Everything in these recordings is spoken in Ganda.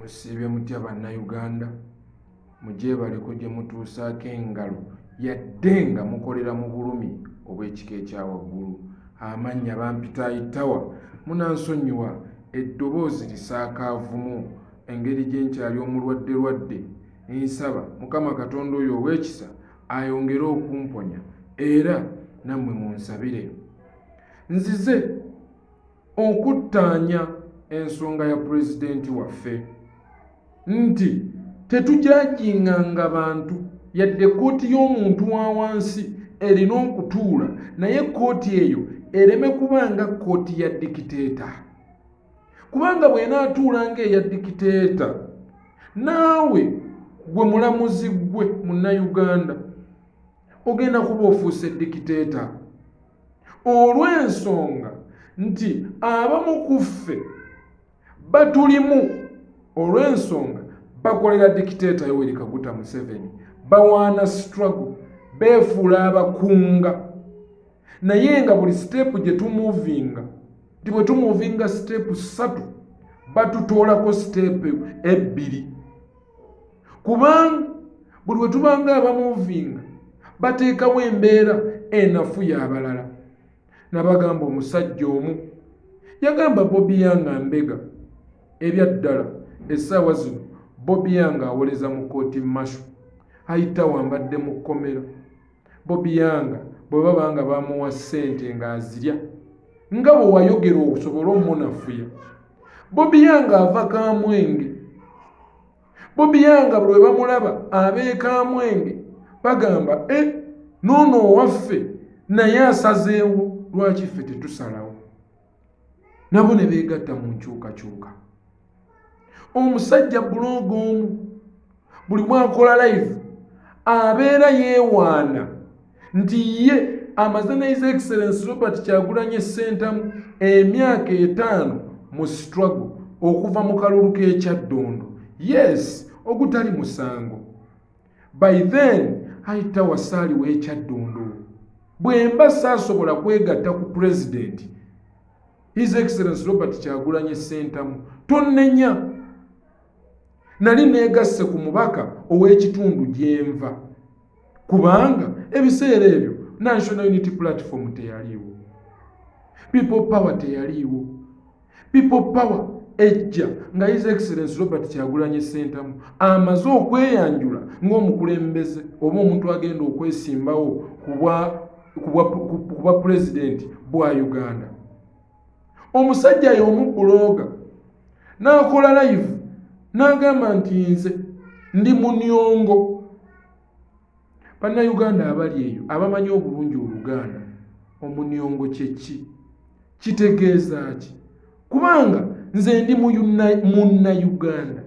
Musiibye mutya Bannayuganda? Mugyebaleko gye mutuusaako engalo yadde nga mukolera mu bulumi obw'ekika ekya waggulu. Amannya bampita Ayitawa, munansonyiwa eddoboozi lisaakaavumu engeri gye nkyali omulwaddelwadde. Nsaba Mukama Katonda oyo ow'ekisa ayongere okumponya era nammwe munsabire. Nzize okuttaanya ensonga ya pulezidenti waffe nti tetujajinganga bantu yadde kkooti y'omuntu wa wansi erina okutuula, naye kkooti eyo ereme kuba nga kkooti ya dikiteeta, kubanga bw'enaatuula ng'eya dikiteeta, naawe gwe mulamuzi gwe Munnayuganda ogenda kuba ofuuse dikiteeta, olw'ensonga nti abamu ku ffe batulimu olw'ensonga bakolera dikiteeta Yoweri Kaguta Museveni, bawaana struggle, beefuula abakunga, naye nga buli siteepu gye tumuvinga nti bwe tumuvinga siteepu 3 batutoolako siteepu 2, kubanga buli we tubanga abamuvinga bateekawo embeera enafuya abalala. Nabagamba omusajja omu yagamba Bobi Young mbega ebyaddala essaawa zino Bobi Young awoleza mu kooti masho ayita wambadde mu kkomera. Bobi Young bwe baba nga bamuwa ssente ng'azirya nga bwe wayogera okusobola omunafuya. Bobi Young ava Kamwenge. Bobi Young buli lwe bamulaba ab'e Kamwenge bagamba e noono owaffe naye asazeewo, lwaki ffe tetusalawo? Nabo ne beegatta mu nkyukakyuka. Omusajja bulooga omu buli mwakola live abeera yeewaana nti ye amaze ne His Excellency Robert Kyagulanyi Ssentamu emyaka 5 mu struggle okuva mu kalulu k'ekyaddondo. Yes, ogutali musango. By then ayita wasaali w'ekyaddondo. Bwe mba saasobola kwegatta ku President His Excellency Robert Kyagulanyi Ssentamu, tonnenya, nali neegasse ku mubaka ow'ekitundu gyenva, kubanga ebiseera ebyo National Unity Platform teyaliiwo, People Power teyaliiwo. People Power ejja nga His Excellency Robert Kyagulanyi Ssentamu amaze okweyanjula ng'omukulembeze oba omuntu agenda okwesimbawo ku bwa pulezidenti bwa Uganda. Omusajja y'omu bulooga n'akola live n'agamba nti nze ndi munyongo. Bannayuganda abali eyo abamanyi obulungi Oluganda, omunyongo kye ki? Kitegeeza ki? Kubanga nze ndi Munnayuganda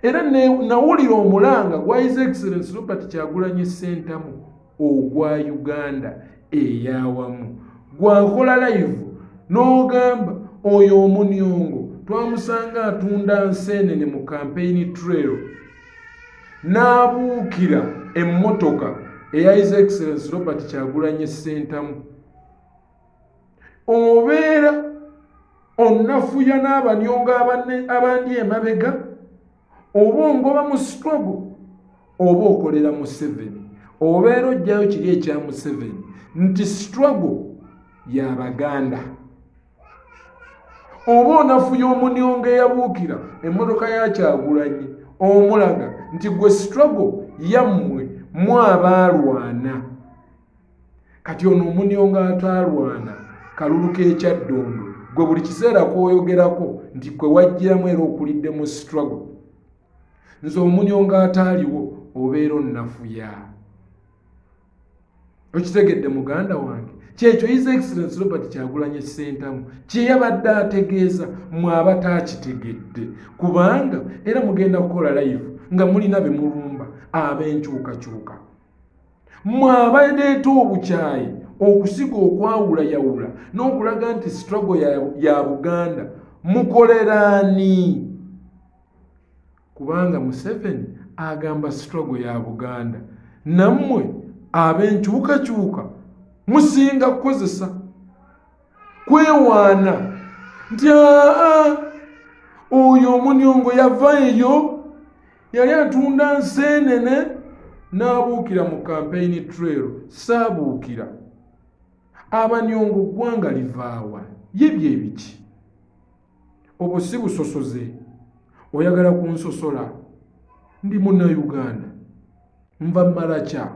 era nawulira omulanga gwa His Excellency Robert Kyagulanyi Ssentamu ogwa Uganda eyawamu gwakola live n'ogamba oyo omunyongo twamusanga atunda nseenene mu campaign trail n'abuukira emmotoka eya His Excellency Robert Kyagulanyi Ssentamu. Obeera onafuya n'abanyongo abandi emabega, oba ongoba mu struggle oba okolera Museveni. Obeera ojjayo kiri ekya Museveni nti struggle y'Abaganda, oba onafuya omunyongo eyabuukira emmotoka ya Kyagulanyi, omulaga nti gwe struggle yammwe mwabaalwana. Kati ono omunyongo ataalwana kalulu k'ekyaddondo gwe buli kiseera kwoyogerako nti kwe wajjiramu era okulidde mu struggle, nze omunyongo ataaliwo obeera onnafuya. Okitegedde muganda wange? Kyekyo His Excellency Robert Kyagulanyi Ssentamu kye yabadde ategeeza mwe abataakitegedde, kubanga era mugenda kukola live nga mulina be mulumba ab'enkyukakyuka. Mwe abaleeta obukyayi, okusiga okwawulayawula n'okulaga nti struggle ya Buganda mukoleraani? Kubanga Museveni agamba struggle ya Buganda, nammwe ab'enkyukakyuka musinga kukozesa kwewaana nti aa Oyo omunyongo yava eyo, yali atunda nseenene n'abuukira mu campaign trail. Saabuukira abanyongo, ggwanga livaawa? Ye bye biki? Obwo si busosoze? Oyagala kunsosola? Ndi Munnayuganda, nva Maracha.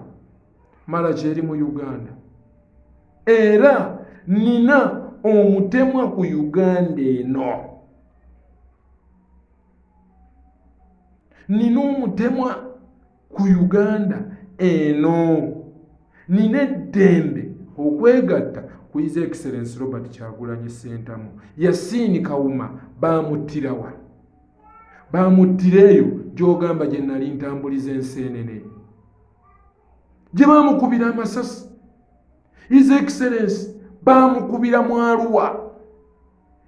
Maracha eri mu Uganda, era nina omutemwa ku Uganda eno. Nina omutemwa ku Uganda eno. Nina eddembe okwegatta ku His Excellence Robert Kyagulanyi Ssentamu. Yasiini Kawuma baamuttirawa? Baamuttira eyo gy'ogamba gye nali ntambuliza enseenene, gye baamukubira amasasi. His Excellence baamukubira mwaluwa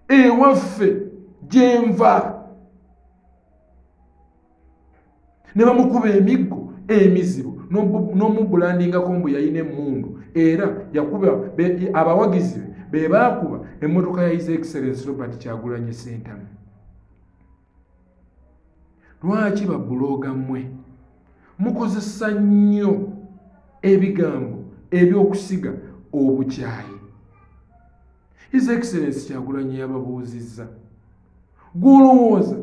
ewaffe gyenva, ne bamukuba emiggo emizibu n'omubulandingako mbu yalina emmundu, era yakuba abawagizi be be baakuba emmotoka ya His Excellence Robert Kyagulanyi Ssentamu. Lwaki babuloga mmwe mukozesa nnyo ebigambo ebyokusiga obukyayi? His Excellence Kyagulanyi yababuuzizza, gw'olowooza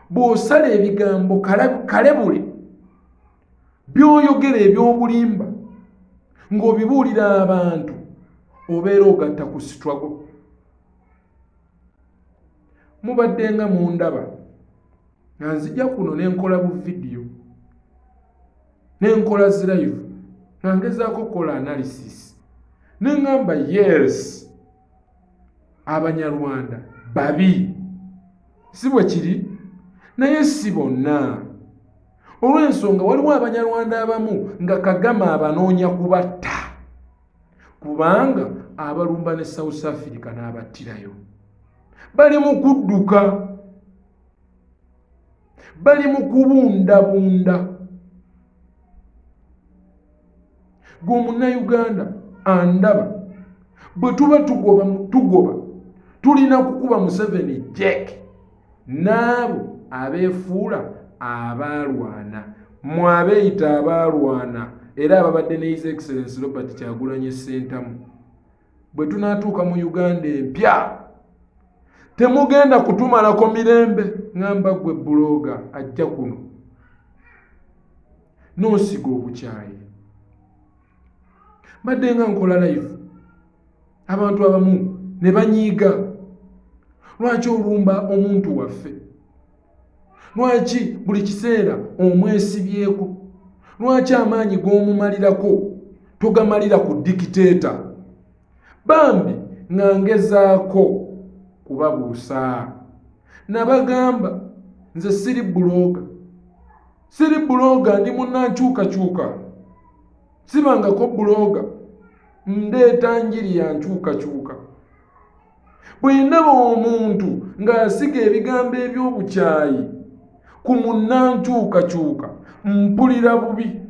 bw'osala ebigambo kalebule by'oyogera eby'obulimba ng'obibuulira abantu, obeera ogatta ku struggle? Mubadde nga mundaba nga nzija kuno nenkola bu vidiyo, nenkola zi live nga ngezaako okukola analysis, neŋŋamba yes, Abanyarwanda babi, si bwe kiri, naye si bonna, olw'ensonga waliwo Abanyarwanda abamu nga Kagame abanoonya kubatta, kubanga abalumba ne South Africa n'abattirayo. Bali mu kudduka, bali mu kubundabunda. Gwe Omunnayuganda andaba, bwe tuba tugoba, tugoba, tulina kukuba Museveni jack n'abo abeefuula abaalwana. Mwe abeeyita abaalwana era ababadde ne His Excellence Robert Kyagulanyi Ssentamu, bwe tunaatuuka mu Uganda empya temugenda kutumalako mirembe. Ŋŋamba gwe blogger ajja kuno n'osiga obukyayi. Mbadde nga nkola live, abantu abamu ne banyiiga, lwaki olumba omuntu waffe? Lwaki buli kiseera omwesibyeko? Lwaki amaanyi g'omumalirako togamalira ku dictator? Bambi nga ngezaako kubabuusa, nabagamba nze siri blogger, siri blogger, ndi munnankyukakyuka, sibangako blogger, ndeeta njiri ya nkyukakyuka. Bwe ndaba omuntu ng'asiga ebigambo eby'obukyayi ku munnankyukakyuka, mpulira bubi,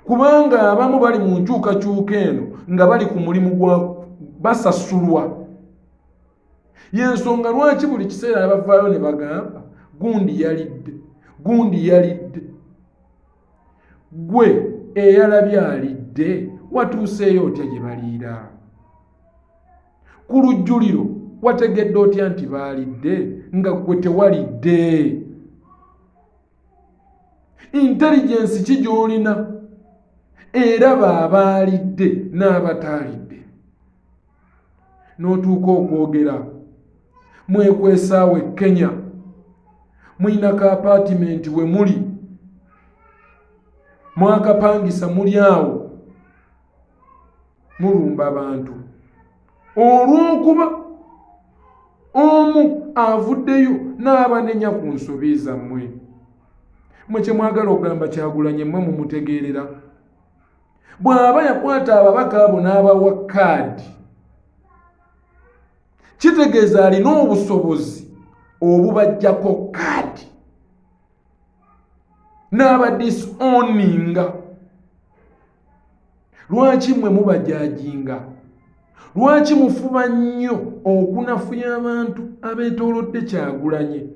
kubanga abamu bali mu nkyukakyuka eno nga bali ku mulimu gwa basasulwa. Yensonga lwaki buli kiseera abavaayo ne bagamba gundi yalidde, gundi yalidde. Gwe eyalabye alidde, watuuseeyo otya gye baliira? Ku lujjuliro wategedde otya nti baalidde nga gwe tewalidde? Intelligence ki gy'olina eraba abaalidde n'abataalidde n'otuuka okwogera? Mwekwesaawo e Kenya, mulina ka apartment we muli, mwakapangisa, muli awo mulumba abantu olw'okuba omu avuddeyo n'abanenya ku nsobi zammwe. Mwe kye mwagala okugamba Kyagulanye mmwe mumutegeerera. Bw'aba yakwata ababaka abo n'abawa kaadi, kitegeeza alina obusobozi obubajjako kaadi n'abadisowninga. Lwaki mmwe mubajudginga? Lwaki mufuba nnyo okunafuya abantu abeetoolodde Kyagulanyi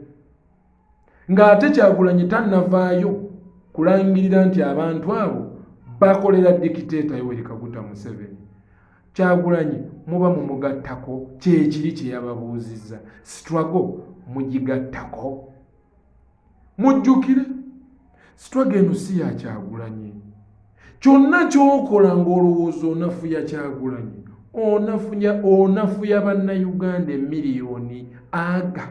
ng'ate Kyagulanyi tannavaayo kulangirira nti abantu abo bakolera dikiteeta Yoweri Kaguta Museveni? Kyagulanyi muba mumugattako kyekiri kye yababuuzizza, struggle mugigattako. Mujjukire struggle eno si ya Kyagulanyi. Kyonna ky'okola ng'olowooza onafuya Kyagulanyi, onafuya onafuya Bannayuganda emiliyoni aga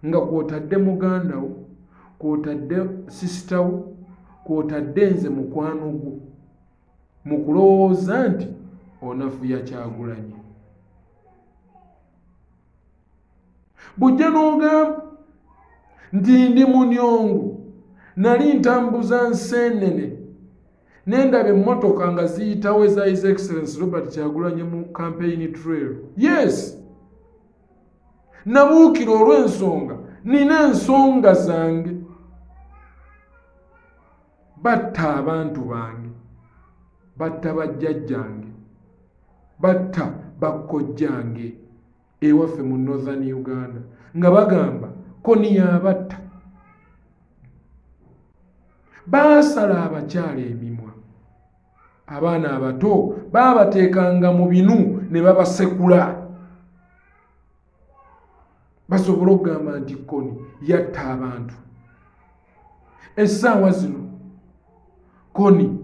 nga kw'otadde muganda wo, kw'otadde sisita wo, kw'otadde nze mukwano gwo, mu kulowooza nti onafuya Kyagulanyi. Bujja n'ogamba nti ndi munyongo, nali ntambuza nseenene nendaba emmotoka nga ziyitawo eza His Excellence Robert Kyagulanyi mu campaign trail. Yes, nabuukira olw'ensonga nina ensonga zange, batta abantu bange, batta bajjajjange, batta bakkojjange ewaffe mu Northern Uganda nga bagamba Koni yabatta. Baasala abakyala emimwa, abaana abato baabateekanga mu binu ne babasekula basobole okugamba nti Koni yatta abantu. Essaawa zino Koni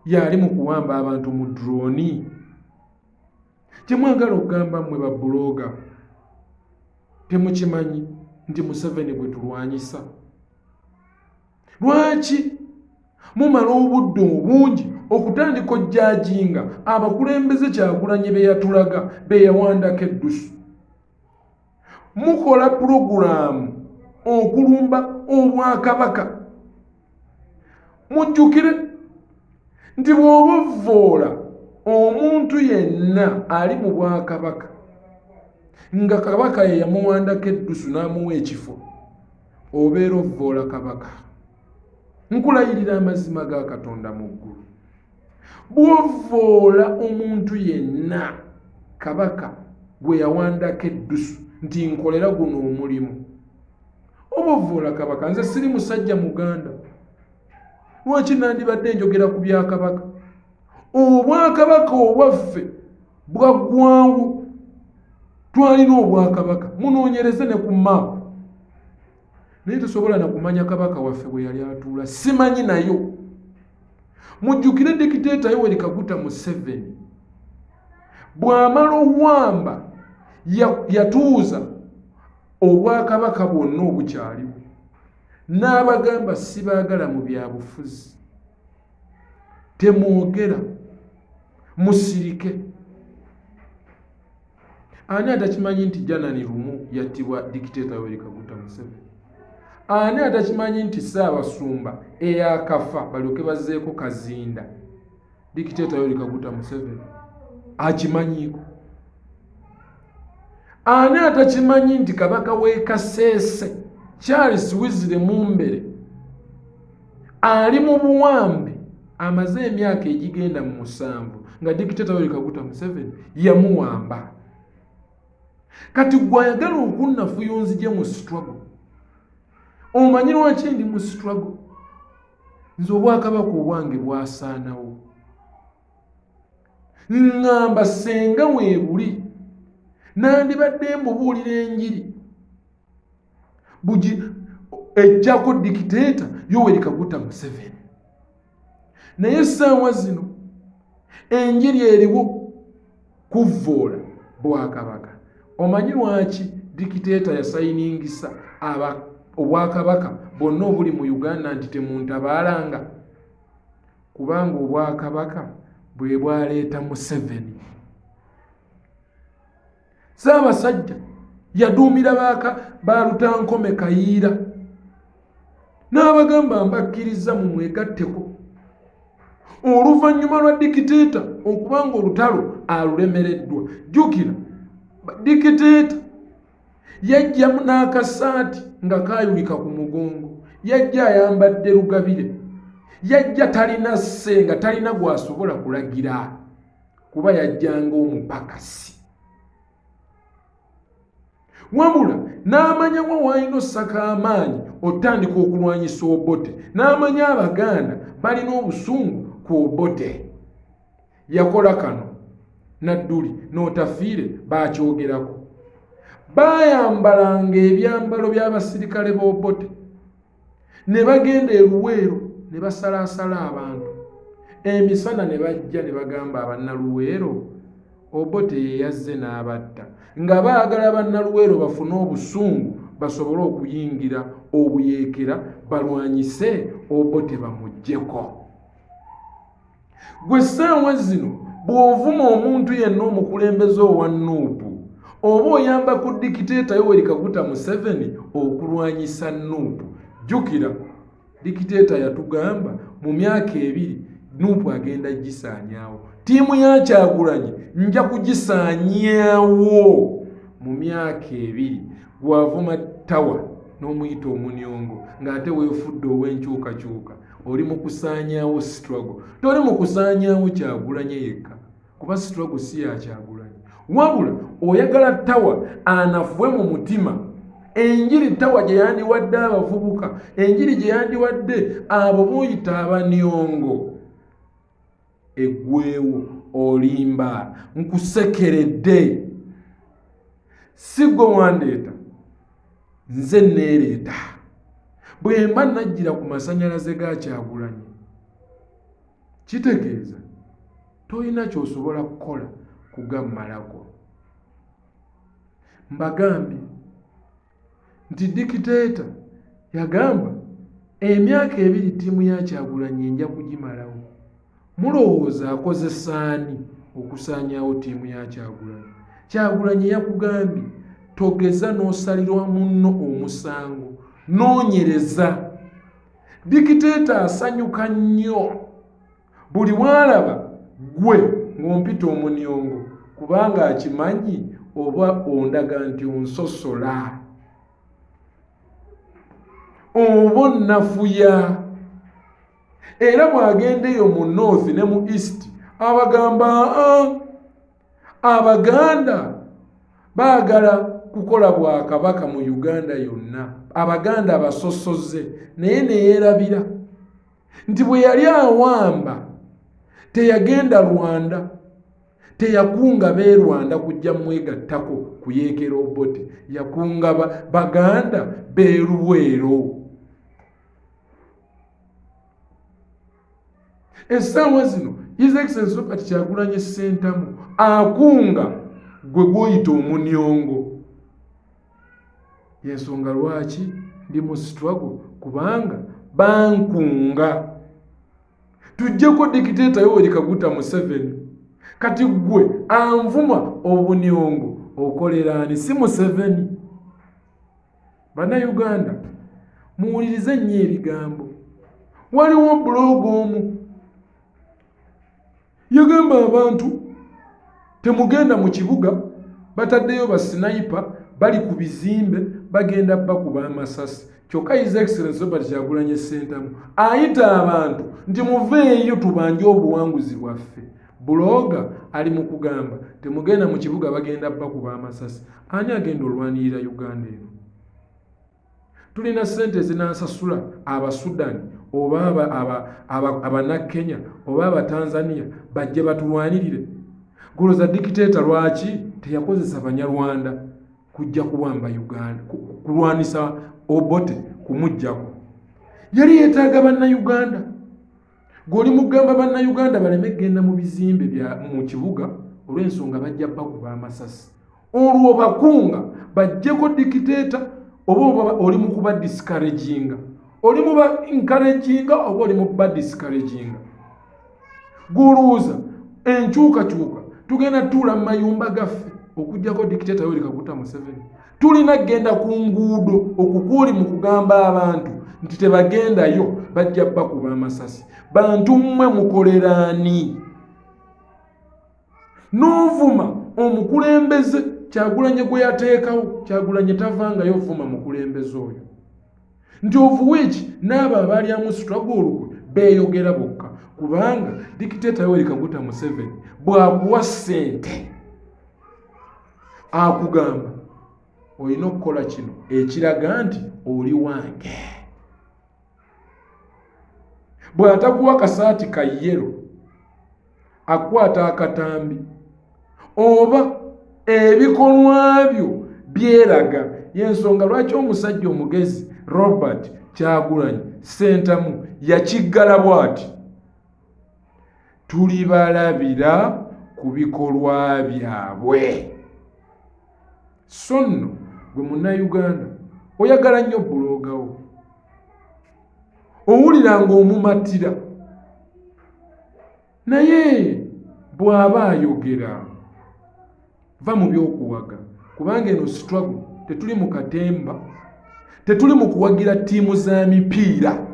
yali mu kuwamba abantu mu droni. Kyemwagala okugamba mmwe babuloga temukimanyi nti Museveni gwe tulwanyisa? Lwaki mumala obudde obungi okutandika ojjajinga abakulembeze Kyagulanyi be yatulaga, be yawandako eddusu? Mukola pulogulaamu okulumba obwakabaka. Mujjukire nti bw'oba ovvoola omuntu yenna ali mu bwakabaka nga kabaka ye yamuwandako eddusu n'amuwa ekifo, obeera ovvoola kabaka. Nkulayirira amazima ga Katonda mu ggulu, bw'ovvoola omuntu yenna kabaka gwe yawandako eddusu nti nkolera guno omulimu, oba ovvoola kabaka. Nze siri musajja muganda, lwaki nandibadde njogera ku bya kabaka? Obwakabaka obwaffe bwaggwawo. Twalina obwakabaka, munoonyereze ne ku maapu, naye tosobola na kumanya kabaka waffe bwe yali atuula, simanyi nayo. Mujjukire dikiteeta Yoweri Kaguta Museveni bw'amala owamba yatuuza obwakabaka bwonna obukyaliwo n'abagamba sibaagala mu byabufuzi, temwogera, musirike. Ani atakimanyi nti Janani Lumu yattibwa dikiteeta Yoweri Kaguta Museveni? Ani atakimanyi nti Ssaabasumba eyakafa balyoke bazzeeko Kazinda, dikiteeta Yoweri Kaguta Museveni akimanyiiko? Ani atakimanyi nti kabaka w'e Kasese Charles Wizire Mumbere ali mu buwambe amaze emyaka egigenda mu 7 nga dikiteeta Yoweri Kaguta Museveni yamuwamba? Kati gwe ayagala okunnafuya onzije mu struggle, omanyi lwaki ndi mu struggle? Nze obwakabaka obwange bwasaanawo. Ŋŋamba senga weebuli nandibadde mbubuulira enjiri bugi ejjako dikiteeta Yoweri Kaguta Museveni, naye essaawa zino enjiri eriwo kuvvoola bwakabaka. Omanyi lwaki dikiteeta yasayiningisa obwakabaka bwonna obuli mu Uganda nti temuntabaalanga? Kubanga obwakabaka bwe bwaleeta Museveni. Ssaabasajja yaduumira ba Lutankome Kayiira n'abagamba mbakkiriza mu mwegatteko, oluvannyuma lwa dikiteeta okuba nga olutalo alulemereddwa. Jjukira dikiteeta yajja n'akasaati nga kaayulika ku mugongo, yajja ayambadde lugabire, yajja talina sse nga talina gw'asobola kulagira. Kuba yajjanga omupakasi, wabula n'amanya wa waalina ossaka amaanyi otandika okulwanyisa Obote, n'amanya Abaganda balina obusungu ku Obote. Yakola kano Nadduli n'Otafiire bakyogerako, baayambalanga ebyambalo by'abasirikale b'Obote ne bagenda eRuweero ne basalaasala abantu emisana, ne bajja ne bagamba Abannaluweero Obote ye yazze n'abatta, nga baagala Bannaluweero bafune obusungu basobole okuyingira obuyeekera balwanyise Obote bamuggyeko. Gwe essaawa zino bw'ovuma omuntu yenna omukulembeze owa NUP, oba oyamba ku dictator Yoweri Kaguta Museveni okulwanyisa NUP. Jjukira dictator yatugamba mu myaka 2 NUP agenda gisaanyaawo. Ttiimu ya Kyagulanyi nja kugisaanyaawo mu myaka 2. Gwavuma Tawa n'omuyita omunyongo ng'ate weefudde ow'enkyukakyuka, oli mu kusaanyaawo struggle, toli mu kusaanyaawo Kyagulanye yekka, kuba struggle si ya Kyagulanyi. Wabula oyagala Tawa anafuwe mu mutima. Enjiri Tawa gye yandiwadde abavubuka, enjiri gye yandiwadde abo buyita abanyongo, eggweewo. Olimba, nkusekeredde. Si gwe wandeeta, nze neereeta. Bwe mba najjira ku masanyalaze ga Kyagulanyi, kitegeeza tolina ky'osobola kukola kugammalako. Mbagambye nti dictator yagamba emyaka 2 ttiimu ya Kyagulanyi nja kugimalawo. Mulowooza akozesaani okusaanyaawo ttiimu ya Kyagulanyi? Kyagulanyi yakugambye togeza n'osalirwa munno omusango, noonyereza. Dictator asanyuka nnyo buli waalaba gwe ng'ompita omunyongo, kubanga akimanyi oba ondaga nti onsosola oba onnafuya. Era bw'agenda eyo mu north ne mu east abagamba, Abaganda baagala kukola bwakabaka mu Uganda yonna, Abaganda basosoze. Naye neyeerabira nti bwe yali awamba teyagenda Rwanda, teyakunga b'e Rwanda kujja mwegattako kuyeekera Obote, yakunga Baganda b'e Luweero. Essaawa zino His Excellency Robert Kyagulanyi Ssentamu akunga gwe gwoyita omunyongo. Yensonga lwaki ndi mu struggle, kubanga bankunga tujjeko dictator Yoweri Kaguta Museveni. Kati gwe anvuma obunyongo okoleraani? Si Museveni? Bannayuganda, muwulirize nnyo ebigambo. Waliwo blogger omu yagamba abantu temugenda mu kibuga, bataddeyo ba sniper bali ku bizimbe, bagenda bakuba amasasi. Kyokka His Excellence Robert Kyagulanyi Ssentamu ayita abantu nti muveeyo tubanje obuwanguzi bwaffe. Blogger ali mu kugamba temugenda mu kibuga, bagenda bakuba amasasi. Ani agenda olwanirira Uganda eno? Tulina ssente ezinansasula Abasudan oba Abanakenya oba Abatanzania bajje batulwanirire? Goloza dictator lwaki teyakozesa Banyarwanda kujja kuwamba Uganda, kulwanisa Obote kumuggyako? Yali yeetaaga Bannayuganda. Gweoli mugamba Bannayuganda baleme kgenda mu bizimbe mu kibuga olw'ensonga bajja bakuba amasasi, olwo bakunga bajjeko dictator, oba oli mu kuba discouraginga? Oli mu ba encouraginga oba oli mu ba discouraginga? Gwolowooza enkyukakyuka tugenda tuula mu mayumba gaffe okugjako dictator Yoweri Kaguta Museveni? Tulina kgenda ku nguudo okukuuli mu kugamba abantu nti tebagendayo, bajja bakuba amasasi. Bantu mmwe mukoleraani n'ovuma omukulembeze Kyagulanye gwe yateekawo? Kyagulanye tavangayo ovuma mukulembeze oyo, nti of which n'abo abalyamu struggle olukwe. Beeyogera bokka, kubanga dictator Yoweri Kaguta Museveni bw'akuwa ssente akugamba olina okukola kino ekiraga nti oli wange. Bw'atakuwa kasaati ka yellow, akwata akatambi oba ebikolwa byo byeraga. Yensonga lwaki omusajja omugezi Robert Kyagulanyi Sentamu yakiggala bw'ati: tulibalabira ku bikolwa byabwe. So nno gwe Munnayuganda oyagala nnyo blogger wo, owulira ng'omumatira, naye bw'aba ayogera va mu by'okuwaga, kubanga eno struggle tetuli mu katemba, tetuli mu kuwagira ttiimu za mipiira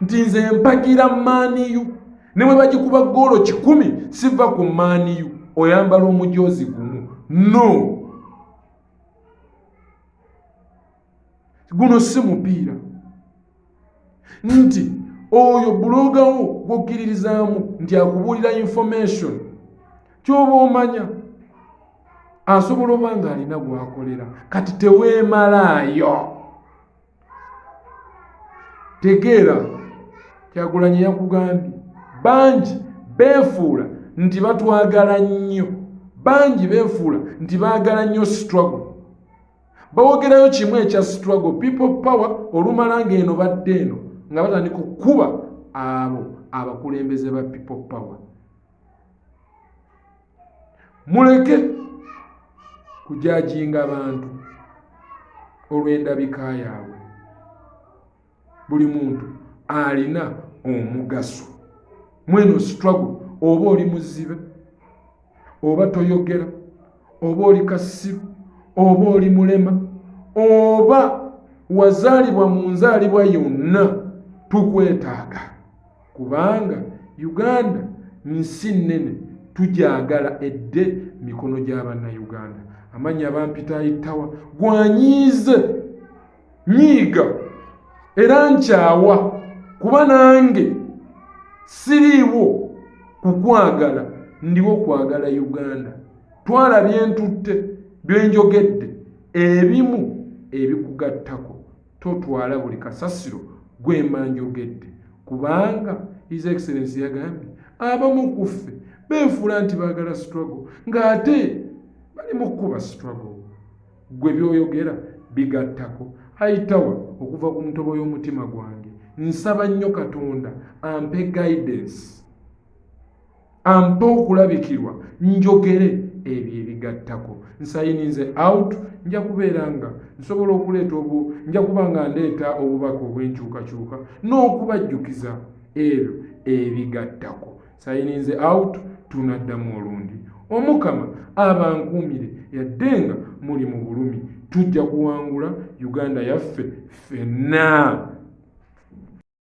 nti nze mpagira Man U, ne bwe bagikuba ggoolo 100 siva ku Man U, oyambala omujoozi gumu. No, guno si mupiira nti oyo blogger wo gwokkiririzaamu nti akubuulira information kyoba omanya asobola oba nga alina gwakolera. Kati teweemalaayo. Tegeera, Kyagulanyi yakugambye bangi beefuula nti batwagala nnyo, bangi beefuula nti baagala nnyo struggle, bawogerayo kimu ekya struggle, people power, olumala ng'eno badde eno nga batandika okukuba abo abakulembeze ba people power. Muleke kujudginga bantu olw'endabika yaabwe. Buli muntu alina omugaso mweno struggle. Oba oli muzibe, oba toyogera, oba oli kasiru, oba oli mulema, oba wazaalibwa mu nzaalibwa yonna, tukwetaaga, kubanga Uganda nsi nnene, tujagala edde mikono gy'Abannayuganda. Amannya bampita Ayitawa. Gwanyiize nyiiga era nkyawa, kuba nange siriiwo kukwagala, ndiwo kwagala Uganda. Twala byentutte, byenjogedde ebimu ebikugattako, totwala buli kasasiro gwemba njogedde, kubanga His Excellence yagambye abamu ku ffe beefuula nti baagala struggle ng'ate bali mu kkuba struggle. Gwe byoyogera bigattako. Ayitawa okuva ku ntobo y'omutima gwange, nsaba nnyo Katonda ampe guidance, ampe okulabikirwa, njogere ebyo ebigattako. Nsigninze out. Nja kubeera nga nsobola okuleeta obu, nja kuba nga ndeeta obubaka obw'enkyukakyuka n'okubajjukiza ebyo ebigattako. Signinze out, tunaddamu olundi. Omukama abankuumire yadde nga muli mu bulumi. Tujja kuwangula Uganda yaffe ffenna.